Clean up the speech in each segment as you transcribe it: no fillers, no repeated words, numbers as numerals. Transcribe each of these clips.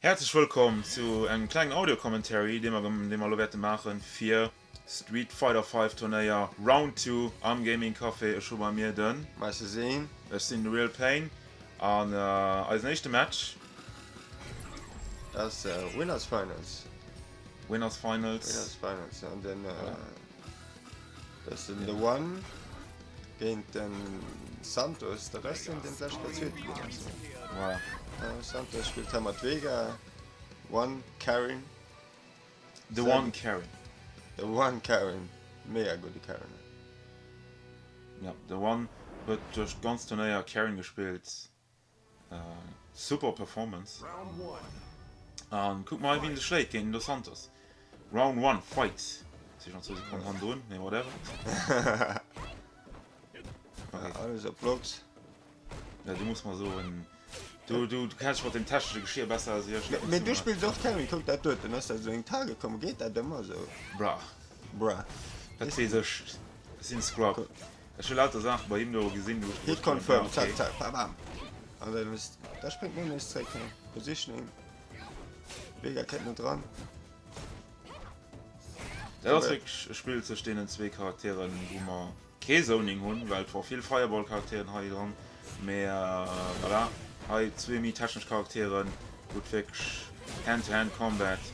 Häerzlech wëllkomm zu engem klengen Audio Commentary dee mer dee mer elo wäerte maachen fir Street Fighter 5 Turnéier Round 2 am Gaming Café. Ech hu bei mir den. Meister Zane. Ech sinn de Real Pain an eisen éischte Match. Dat ass Winners Finals. Winners Finals. Winners Finals an den dat ass den The One géint den Santos. Dat ass den deen d'lescht Kéier Zweete ginn ass. Voilà. Santos spillt hei mat Vega, One Karin. The One Karin. The One Karin, mega gudde Karin. Ja, The One huet duerch d'ganz Turnéier Karin gespillt. Super Performance. An kuck mol hei wien sech schléit géint den Dos Santos. Round 1, fight! Si schon zwou Sekonnen hannendrun, mee whatever. Okay. Alles op Blocks. Ja, du muss mal soen, du, du, du kenns dech mat dem technesche Geschir besser aus wéi ech. Mee du spills och Terry, kuck dat doten, ass dat esou eng Tage komm, geet dat ëmmer esou? Bruh. Bruh. Dat weess ech. Ech sinn Scrub. Ech hu lauter Saachen bei him do gesinn, wou ech Hit confirm, zack zack, bam bam. An dann ass, da spréngt en nees zréck, he. Positioning. Vega kënnt net dran. Dat ass wierklech e Spill zwëscht deenen zwee Charakteren, wou mer kee Zoning hunn, well et wor vill Fireball-Charakteren hei dran, mee voilà, hei zwee méi technesch Charakteren, wou et wierklech Hand-to-Hand Combat,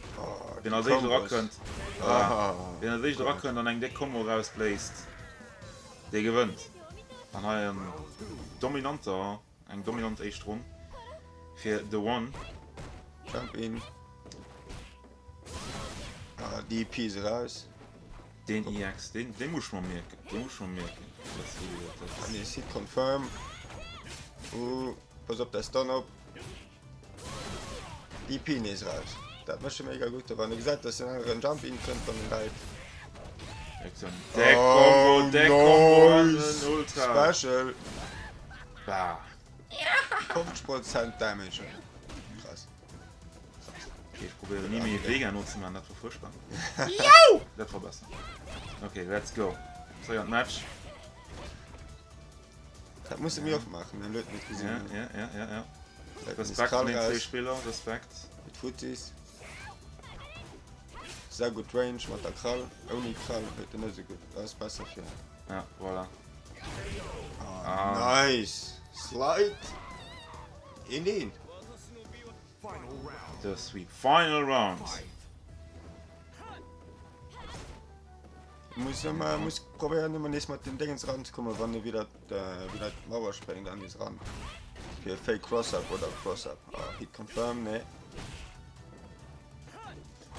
wien als éischt erakënnt, voilà, wien als éischt erakënnt an eng déck Combo erausbléist. Dee gewënnt. An hei en dominanter, eng dominant éischt Ronn fir The One. Jump in. Ah, DP is eraus. Deen EX, deen, deen muss ech mer mierken. Deen muss ech mer mierken. Dat ass wéi gesot, dat ass. Nees Hit confirm. Uh, pass op, dat Stun op. DP nees raus. Dat mécht e mega gutt, wann e gesäit, dass den aneren Jump in kënnt, wann en läit. Deck Combo, Deck Combo an den Ultra. Special. Bah. 50% Damage. Krass. Okay, ech probéieren ni méi Vega nozemaachen, dat war fuerchtbar. Jou! Dat war besser. Okay, let's go. Zréck an d'Match. Dat muss mir och maachen, en huet net gesinn. Ja, ja, ja, ja, ja. Respekt vun den zwee Spiller, Respekt. Mit Futtis. Sehr gutt Range mat der Krall. Ouni Krall huet en net esou gutt. Dat ass besser fir. Ja, voilà. Ah, ah. Nice! Slide! Een een. The sweep. Final round. Muss ëmmer muss probéieren ëmmer nees mat den Dingens ranzekommen, wann e wieder wieder d'Mauer spréngt an nees ran. Fir Fake Cross-Up oder Cross-Up. Ah, Hit Confirm, nee.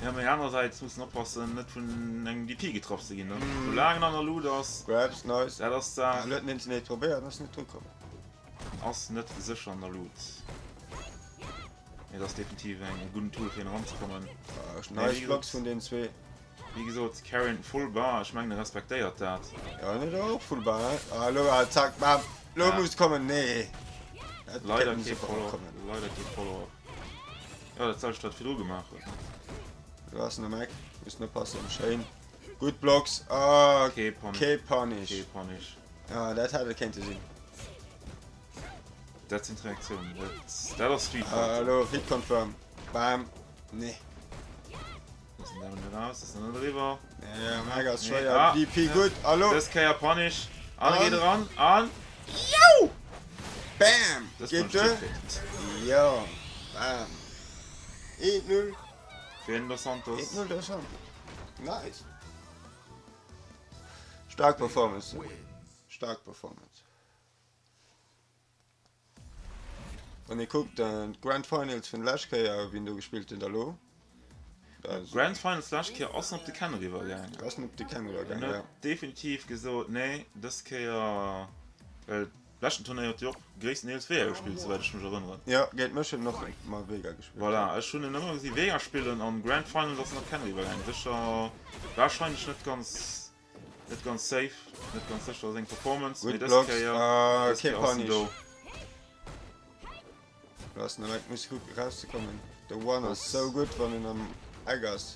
Ja, mee anerersäits muss en oppassen, net vun engem DP getraff ze ginn, ne? Mm. Soulaang en an der Luut ass. Grabs, nice. Dat ass d'Saach. Ah, huet en net probéiert, ass net drukomm. Ass net sécher an der Luut. Mee dat ass definitiv eng e gudden Tool fir en eranzekommen. Ah, nice Blocks vun den zwee. Wéi gesot, Karin full bar, ech mengen e respektéiert dat. Ja, en huet och full bar, he? Ah, lo, ah, zack, bam, lo ja. muss kommen, nee. Dat leider kee Follow-up, leider kee Follow-up. Ja, dat selwecht wat virdru gemaach huet. Du ass am Eck, muss oppassen, schéin. Gutt Blocks, ah, kee Punish. Kee Punish. Kee Punish. Ah, dat hätt et kéinte sinn. Dat sinn d'Reaktiounen, dat, dat ass Street Fighter. Ah, lo, Hit Confirm, bam, nee. Ja, mega schwéier. Ah, DP gutt. Hallo. Dës Kéier Punish. An geet eran. An. Jou! Bam! Geet duer? Jo. Bam. 1-0. Fir den Dos Santos. 1-0 Dos Santos. Nice. Stark Performance. Stark Performance. Wann ee kuckt d'Grand Finals vun lescht Kéier, wien do gespillt huet a lo. Grand Finals lescht Kéier ass en op de Ken eriwwer gaangen. Ass en op de Ken eriwwer gaangen, ja. En huet definitiv gesot, nee, dës Kéier, well leschten Turnéier huet jo och gréisstendeels Vega gespillt, souwäit ech mech erënneren. Jo, géint mech huet en och ëmmer Vega gespillt. Voilà, ech hunn en ëmmer gesi Vega spillen an Grand Finals ass en op Ken eriwwer gaangen. Sécher, warscheinlech net ganz. Net ganz safe, net ganz sécher seng Performance, mee Gutt dës Blocks, Kéier, ah, dës kee Kéier ass en Punish. do. Do ass den Eck muss kucken rauszekommen. De One ass Box. sou gutt wann en am Eck ass.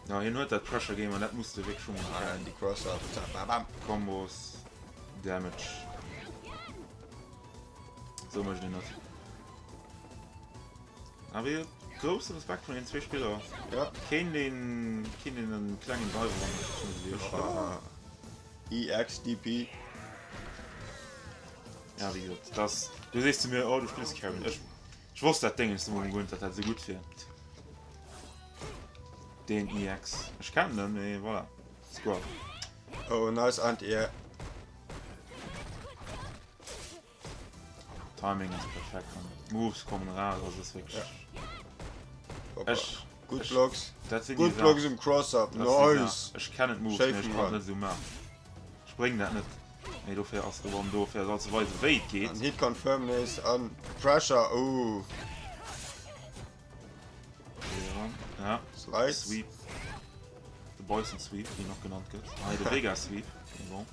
Ja, hien huet dat Pressure Game an dat muss de wierklech Ah, unerkennen. déi Cross-Up, zack, bam, bam. Combos, Damage. Sou mécht een dat. Awer grousse Respekt vun den zwee Spiller. Ja. Keen deen keen deen en klengen Dive eran mécht, wéi ech. Ah. EXDP. Ja, wéi gesot, das, du sees zu mir, oh, du spills Karen. Ech, ech wosst dat Ding ist guer net, dat dat sou gutt wier. Den EX. Ech kennen den, mee voilà. Squad. Oh, nice Anti-Air. Timing ass perfekt an Moves kommen rar, also ist wirklich. Ja. Ech, Good ech, Blocks. dat sinn Good déi Blocks Saach. um Cross-Up. Dat sinn déi Nice. Saach. Ech kennen d'Moves, Schéi mee ech vum kann Run. net esou maachen. Ech bréngen dat net. Mee dofir ass de One do, fir eis all ze weisen, wéi et geet. An Hit Confirm nees an Pressure. Oh. Ja. Slides. Sweep. De Boyson Sweep, wéi en och genannt gëtt. Hei de Vega Sweep. Mee bon.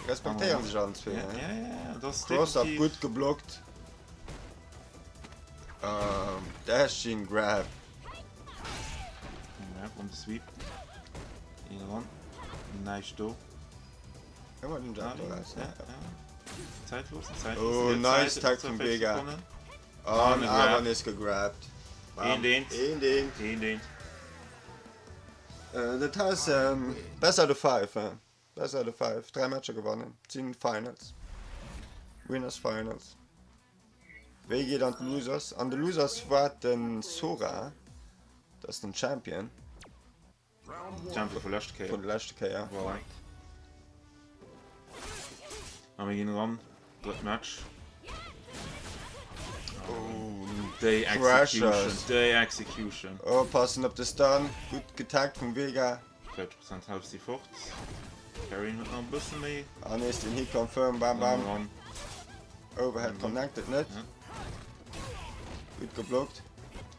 Respektéieren sech allen zwee. Ja, ja, ja, ja, das Cross-Up definitiv. gutt geblockt. Ähm, Dashing Grab. Ja, um de Sweep. Een ran. Näischt do. Ëmmer den Ja, Jump do raus. ja, ne? ja. Zäit loossen, Zäit Oh, loossen. nice Zäit, Tag vum 40 Vega. Sekonnen. An An e awer Grab. nees gegrabt. Bam. Eent, eent. Eent, eent. Eent, eent. Äh, dat ass ähm, best out of five. Hein? Best out of five. Dräi Matcher gewannen. Sinn Finals. Winners Finals. Wéi geet an d'Losers? An de Losers war den Sora. Dat ass den Champion. Champion vu leschte Kéier. Vun der leschte Kéier. Voilà. A mir ginn eran. Drëtt Match. Oh, Déi Execution, Precious. déi Execution. Oppassen op de Stun. Gutt getaggt vum Vega. 40% Health si fort. Karin huet nach e bësse méi. An nees den Hit Confirm. Bam, bam. Ran. Overhead connected net. Ja. Gutt geblockt.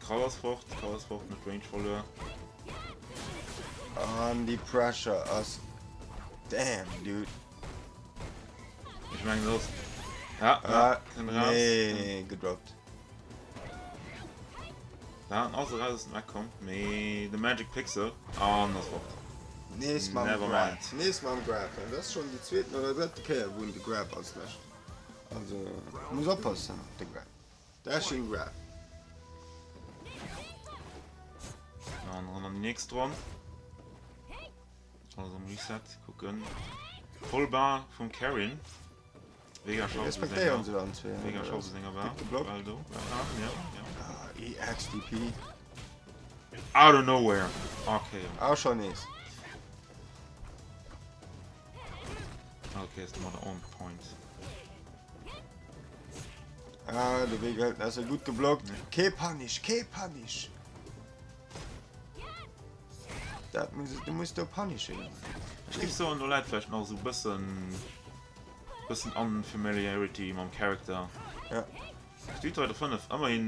Krall ass fort, Krall ass fort, net Range verluer. An déi Pressure ass. Damn, dude. Ech mengen dat ass. Ja, ja, Ah, kënnt raus. nee, gedroppt. Ja, en ass eraus aus dem Eck komm, mee de Magic Pixel an ass fort. Nees mam Never Grab. mind. Nees mam Grab. An dat ass schonn déi zweeten oder drëtte Kéier, wou en de Grab als lescht. Also, muss oppassen op de Grab. Dashing Grab. An ran an déi nächst Ronn. Alles am Reset kucken. Voll Bar vum Karin. Vega schaut Respektéieren se dann zwee. Vega schaut senger Bar. Gutt geblockt. Well do. Ah, ja, ja. Ah, EXDP. Out of nowhere. Okay. Ah, schon nees. Okay, ist mal on point. Ah, de Vega huet ass gutt geblockt. Kee Punish, kee Punish. Dat muss, du muss do punishen. Ech géif soen, do läit vläicht nach esou bëssen bëssen Unfamiliarity mam Character. Ja. Street Fighter 5, ëmmerhin,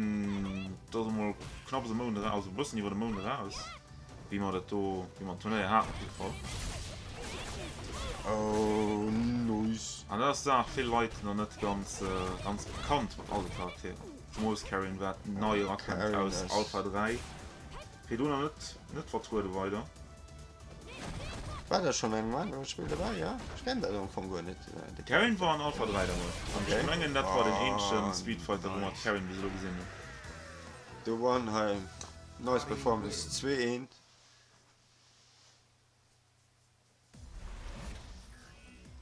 dat ass emol knapps e Mount eraus, also e bëssen iwwer e Mount eraus, wéi mer dat do, wéi mer d'Turnéier haten op jidde Fall. Oh, nice. An dat ass d'Saach, vill Leit nach net ganz, ganz bekannt mat all de Charakteren. Zemools Karin, wat nei erakënnt aus Alpha 3. Virdrun nach net net vertruede weider. War da schon eng Mann Spill dabei ja? Ech kenn dat am Fong guer net. De Karin war an Alpha 3 dabei. An ech mengen dat war den eenzegen Ah, Street Fighter wou mer nice. d'Karin bis elo gesinn hunn. The One hei nice Performance 2 1.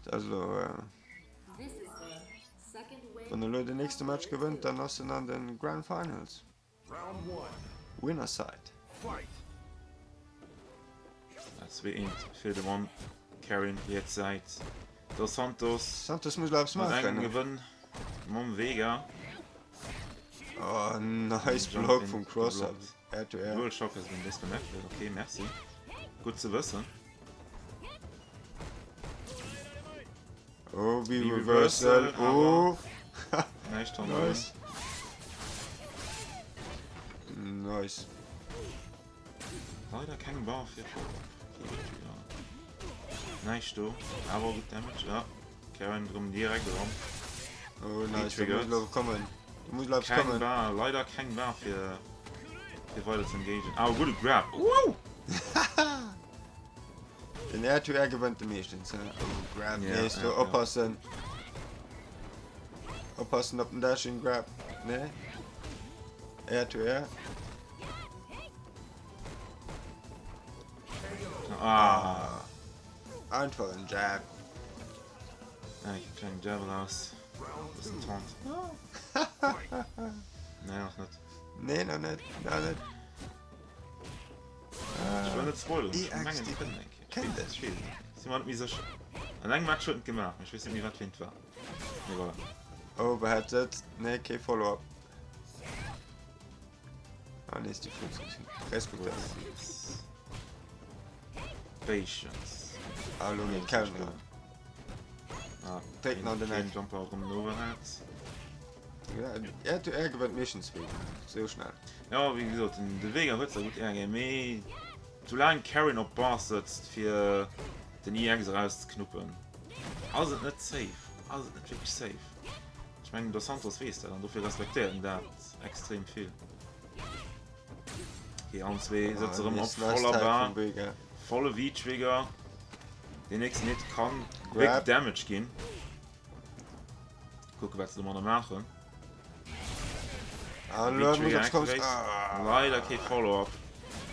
Dat ass elo äh, wann elo den nächste Match gewënnt, dann ass en an den Grand Finals. Winner Side. 2 1 fir de Mann Karin riets Säit. Dos Santos Santos muss elo eppes mat engem maachen. Gewënn mam Vega. Oh, nice Jump Block in vum Cross-Up. geblockt. Air to Air. Dual Shock has been disconnected. Okay, merci. Gutt ze wëssen. Oh, wie Wie Reversal. Reversal, Oh. Näischt hannerun. Nice. Nice. Leider keng Bar fir Follow-up. Näischt do. Awer gutt Damage. Ja. Karen rëm direkt eran. Oh, nice. Da muss Triggered. elo kommen. Da muss elo eppes Keng kommen. Bar. Leider keng Bar fir, fir weider ze engagen. Awer gudde Grab. Wow! Den Air to Air gewënnt de meeschtens. He? Oh, Grab, Ja, nees do ja, ja. oppassen. Oppassen op den Dashing Grab. Nee. Air to Air. Ah. Einfach en Jab. Ja, ich kleinen Jab raus. Das ist ein Taunt. Nee, nach net. Nee, nach net. Nach net. Ech wëll net spoileren, ech mengen et kënnt eng Kéier. Ech weess et net, si mer net méi sécher. An engem Match huet en et gemaach, mee ech weess net méi wat fir eent war. Mee voilà. Overhead sëtzt, nee kee Follow-up. Ah nees déi Fuchs respektéiert. Patience. Ah lo geet Counter. Ah, Drécken an den Eck. Eck. Jumper erëm en Overhead. Ja, Air to Air gewënnt meeschtens Vega. Sou schnell. Ja, wéi gesot, den, de Vega huet zwar gutt Air Game, mee soulaang Karin op Bar sëtzt fir den EX erauszeknuppen, ass et net safe. Ass et net wierklech safe. Ech mengen, Dos Santos weess dat an dofir respektéiert en dat extrem vill. Okay, an zwee sëtze erëm op voller Bar. Volle V-Trigger. Den nächsten Hit kann big Damage ginn. Kucke wat se domadder maachen. Ah, Leider kee Follow-up.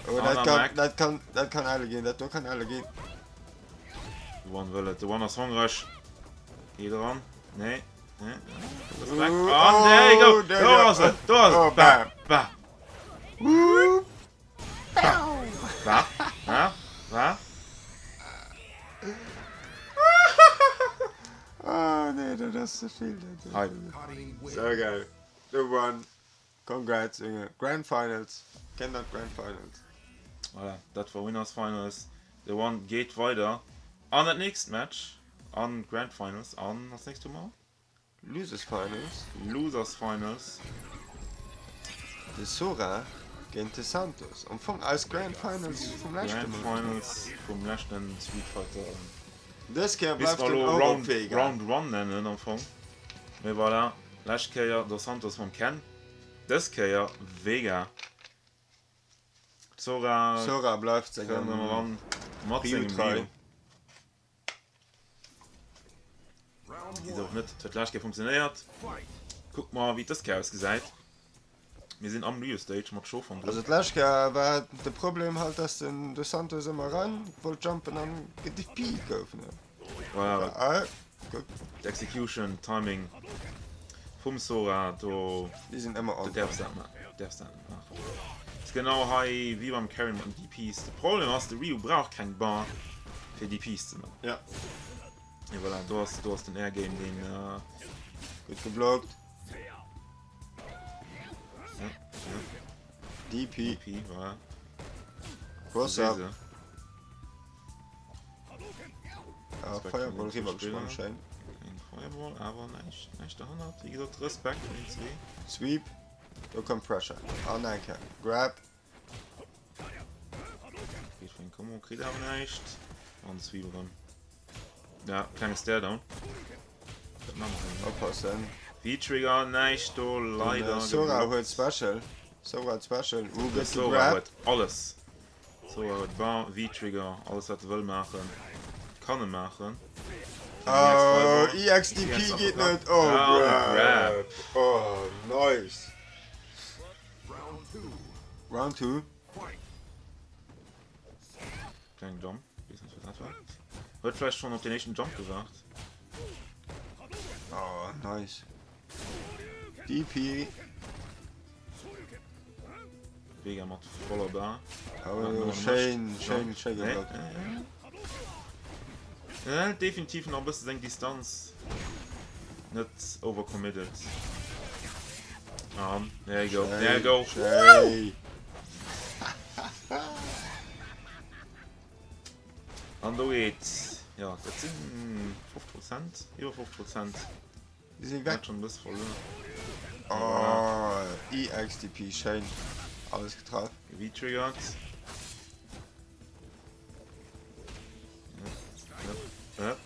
Oh, dat kann, dat kann, dat kann alle ginn, dat do kann alle ginn. De One wëll et, de One ass hongreg. Geet eran. Nee. Nee. Respekt. An there you go. Do ass et. Do ass et. Bam. Bam. Wa? Wa? Wa? Ah, nee, dat ass ze vill. Hei. Sou geil. The One. Congrats, Junge. Grand Finals. Kennt dat Grand Finals. Voilà, dat war Winners Finals. The One geet weider an dat nächst Match an Grand Finals an als nächst hu mer Losers Finals. Losers Finals. De Sora géint de Santos. Am Fong eis Grand Finals vum leschte Grand Mol. Finals vum leschten Street Fighter. Dës Kéier Misst bleift mer den elo och op Round, Vega. Round One nennen am Fong. Mee voilà, lescht Kéier Dos Santos mam Ken, dës Kéier Vega. Sora Sora bleift kënnt sengem ëmmer ran mat Ryu sengem trei. Ryu. Weess och net, et huet d'lescht Kéier funktionéiert. Kucke mer wéi et dës Kéier ausgesäit. Mir sinn am Ryu Stage mat Schof an Also drun. d'lescht Kéier war de Problem halt dass den Dos Santos ëmmer ran wollt jumpen an gedp gouf ne. Voilà, Ah, guck, d'Execution, Timing vum Sora do. déi sinn ëmmer Du on däerfs point. dat maachen, däerfs dat net maachen. Ass genau hei wéi beim Karin mat den DPs. De Problem ass, de Ryu brauch keng Bar fir DPs ze maachen. Ja. Et voilà, do ass, do ass den Air Game deen. Gutt geblockt. DP. DP, voilà. Cross up. Ah, Respekt Fireball vun den riwwer gesprongen, Spiller. schéin. Eng Fireball, awer näischt, näischt derhannert. Wéi gesot, Respekt vun den zwee. Sweep. Do kommt Pressure. An eng Kéier. Grab. Geet fir eng Combo, kritt awer näischt. An Sweep erëm. Ja, klenge Staredown. Dat maache mer hei. Oppassen. V-Trigger, näischt do, leider. Den Sora geblockt. huet Special. Sora huet Special. Uh, gëtt Sora gegrabt. huet alles. Sora huet Bar, V-Trigger, alles wat e wëll maachen, kann e maachen. Oh, EXDP geet net. Oh, grab. Oh, nice. Round 2. Kleng Jump, weess net wat dat war. Huet vläicht schonn op den éischten Jump gewaart. Oh, nice. DP. Vega mat voller Bar. Oh, schéin, schéin, schéin geblockt. En hält definitiv nach e bësse seng Distanz. Net overcommitted. An, there you go, there you go. Schéi. An do geet, jo, dat sinn 50 Prozent, iwwer 50 Prozent. Déi sinn Hat weg. schon e bësse verluer. Oh, EXDP, schéin. Alles getraff. V-triggert. Ja, ja.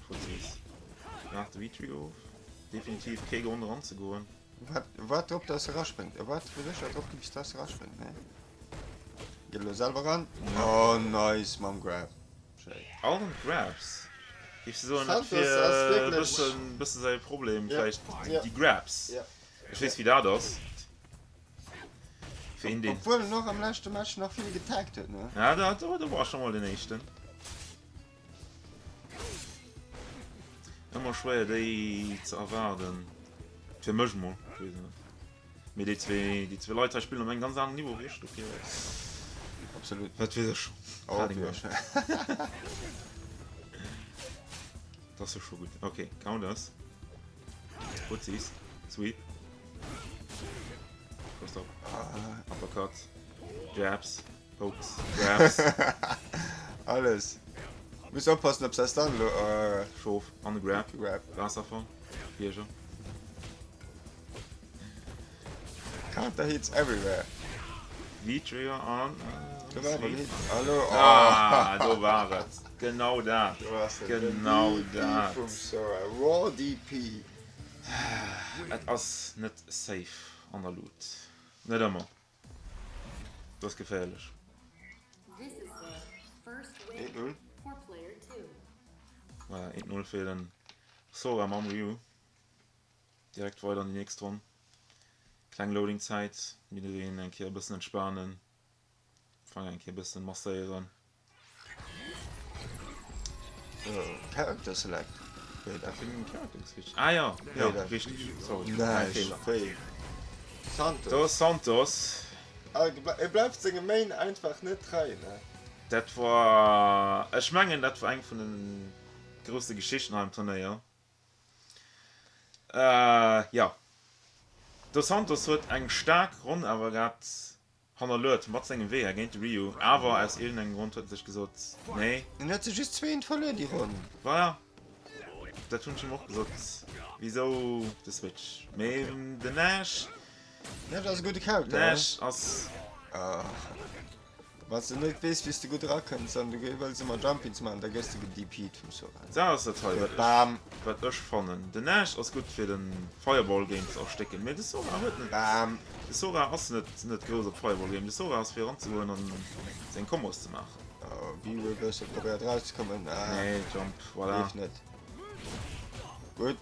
Prozess. Nach de V-Trigger of. Definitiv kee Grond eranzegoen. Waart, waart drop, dass e raspréngt. E waart sécher drop, bis dass e raspréngt, ne? Geet elo selwer ran. Oh, nice, mam Grab. Schéin. All den Grabs. Géifs de soen, dat Santos ass wier e wierklech. bëssen, bësse säi Problem, Ja, vläicht ja, déi Grabs. ja. Ech weess, wéi dat ass. Fir een, deen. Obwuel en och am leschte Match nach vill getaggt huet, ne? Ja, dat, do war scho mol den éischten. Ëmmer schwéier déi ze erwaarden. Fir mech mol, ech weess et net. Mee déi zwee, déi zwee Leit hei spillen op engem ganz aneren Niveau wéi ech, dofir. Absolut. Wat weess ech schonn. Oh, wéi. Dat ass jo scho gutt. Ok, Counters. Footsies. Sweep. Cross up. Uppercut. Jabs. Pokes. Grabs. Alles. Muss oppassen op säi Stun elo. Schof an de Grab. Grab. Waasserfall. Bierger. Counter hits everywhere. V-Trigger an. Do war awer Hit. Hallo. Oh. Ah, do war et. Genau dat. Do ass et. Genau Den DP dat. vum Sora. Raw DP. Et ass net safe an der Luut. Net ëmmer. Dat ass geféierlech. 1-0. Voilà, 1-0 fir den Sora mam Ryu. Direkt weider an déi nächst Ronn. Kleng Loading Zäit, jiddereen eng Kéier e bëssen entspanen, Fanger eng Kéier e bëssen masséieren. Character Select. Wéi dat? Wéi den Character geswitcht? Ah jo, jo, richteg, sorry, mäi Feeler. Wéi? Santos. Dos Santos. Ah, e bleift sengem Main einfach net trei, ne? Dat war, ech mengen dat war eng vun den grousse Geschichten hei am Turnéier. Jo, Dos Santos huet eng staark Ronn awer gehat, hannerluet mat sengem Vega géint de Ryu, awer aus iergendengem Grond huet en sech gesot, nee. En huet se just zweent verluer déi Ronn. Voilà, dat hunn ech him och gesot, wisou de Switch? Mee den Nash. Nash ass e gudde Charakter. Nash ass. Wann s de net weess wéi s de gutt erakënns an du wëlls ëmmer Jumpins maachen, da gëss de gedP'd vum Sora. Dat ass dat hei wat ech wat ech fannen. Den Nash ass gutt fir den Fireball Game ze erstécken, mee de Sora huet net, de Sora ass net net grouss op Fireball Game. De Sora ass fir eranzegoen an seng Kombos ze maachen. Oh, V-Reversal probéiert erauszekommen, ah Nee, Jump, voilà. Leeft net. Gutt.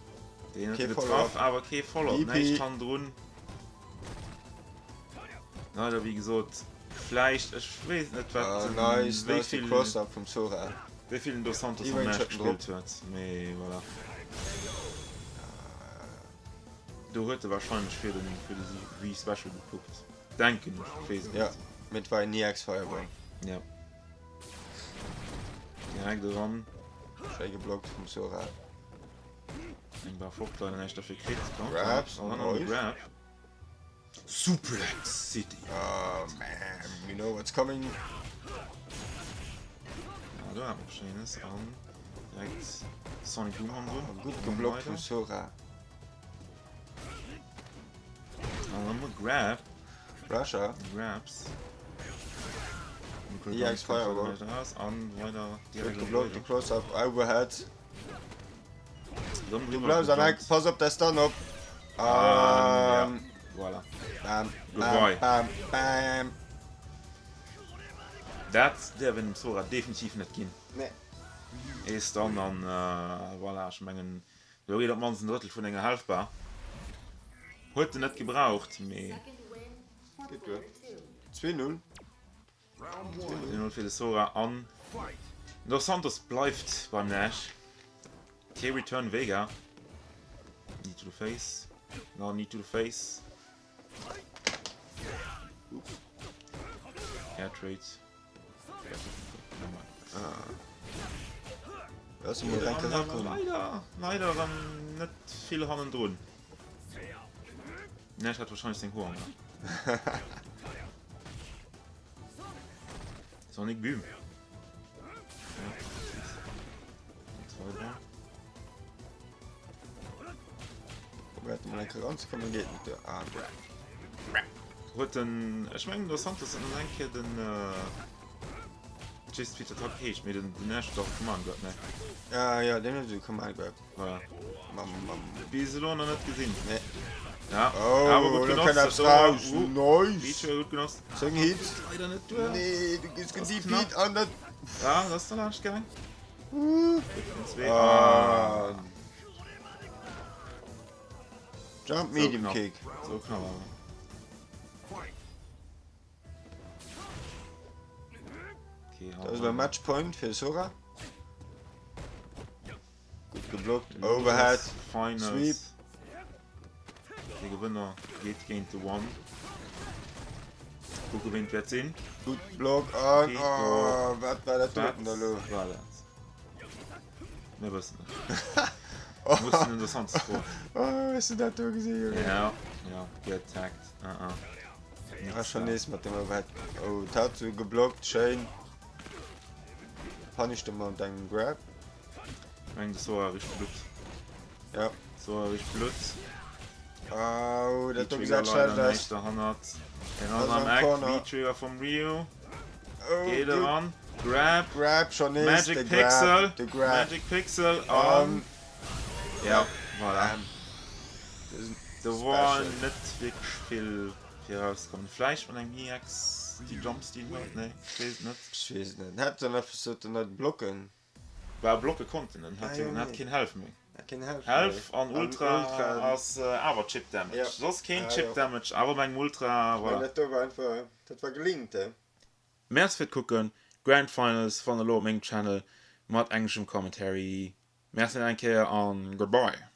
Deen huet getraff, awer kee Follow-up, näischt hannendrun. Leider wéi gesot, vläicht, ech weess net wat ah, nice, wéi nice vill Cross-Up vum Sora. Wéi vill den Dos Santos am Match gespillt huet, mee voilà. Do huet e wahrscheinlech fir den fir de Wii Special gekuckt, denken ech, ech weess et Ja, net. mee et war en EX Fireball. Ja. Direkt eran. Schéi geblockt vum Sora. Eng war fort, leider näischt derfir kritt. Grabs, nice. Grab. Suplex City. Oh man, we know what's coming. Ja, do hat mer Schéines an direkt Sonic Boom an oh, Gutt geblockt vum Sora. An dann noch Grab. Rusher. Grabs. EX Fireball. An weider direkt geblockt, de Cross-Up Overhead. Du bleifs am Eck, pass op der Stun op. Ah, ja. Voilà. Bam, Goodbye. bam, bam, bam. Dat däerf een dem Sora definitiv net ginn. Nee. Ee Stun an äh, voilà, ech mengen, do geet op d'mannst en Drëttel vun enger Health Bar. Huet en net gebraucht, mee. Geet duer. 2-0. 2-0 fir de Sora an Dos Santos bleift beim Nash. Kee Return Vega. Knee to the face. No, knee to the face. Air Trade. Leider, leider dann net vill hannendrun. Nash hat wahrscheinlech seng Hoer nach. Sonic Boom. Probiert mal enke ranzekommen, geet net duer. Ah, Huet den, ech mengen Dos Santos huet nach eng Kéier den, ech weess net wéi d'Attack heescht, mee den Nash huet och e Command Grab, ne? Ja, ja, deen huet e Command Grab. Voilà. Mam, mam. Bis elo nach net gesinn. Nee. Ja, Oh, awer gutt da genotzt. kënnt eppes Dat war- raus. Uh, Nice. Feature gutt genotzt. 10 Hits. Leider net duer. Nee, du gëss Das ist gedefeat an dat. Ja, das ist derlaanscht gaang. Ah. Jump Medium Kick. So knapp awer. Okay, Dat ass elo Matchpoint fir de Sora. Gutt geblockt. Overhead. Finals. Sweep. De Gewënner geet géint de One. Kucke ween et wäert sinn. Gutt Block an oh, wat war dat doten da lo? Wat war dat? Mir wëssen net. Mussen den Dos Santos froen. Oh, hues du dat do gesinn, Junge? Ja, ja, get tagged. Uh -uh. Ah, schon nees mat dem Overhead. Oh, Tatsu geblockt, schéin. Punished e mat engem Grab. Ich meng, de Sora richt Blutt. Ja. Sora richt Blutt. Au, dat do gesäit schlecht aus. Derhannert. En ass am Eck. V-Trigger vum Ryu. Oh, Geet eran. Grab. Grab schon nees. Magic de Pixel. Grab, de Grab. Magic Pixel an. Ja, voilà. Do war net wierklech vill fir erauskommen. Vläicht mat engem EX déi Jumps déi en huet, nee, ech weess et net. Ech weess et net. Hätt en eppes sollten net blocken. Bah blocke konnt en, en hat jo, en hat keen Health méi. Hat keen Health méi. Health an Ultra ass awer Chip Damage. Soss keen Chip Damage, awer op engem Ultra, voilà. Dat do war einfach, dat war gelinkt, he. Merci fir d'Kucken. Grand Finals fannt der elo op mengem Channel mat engleschem Commentary. Merci nach eng Kéier an goodbye.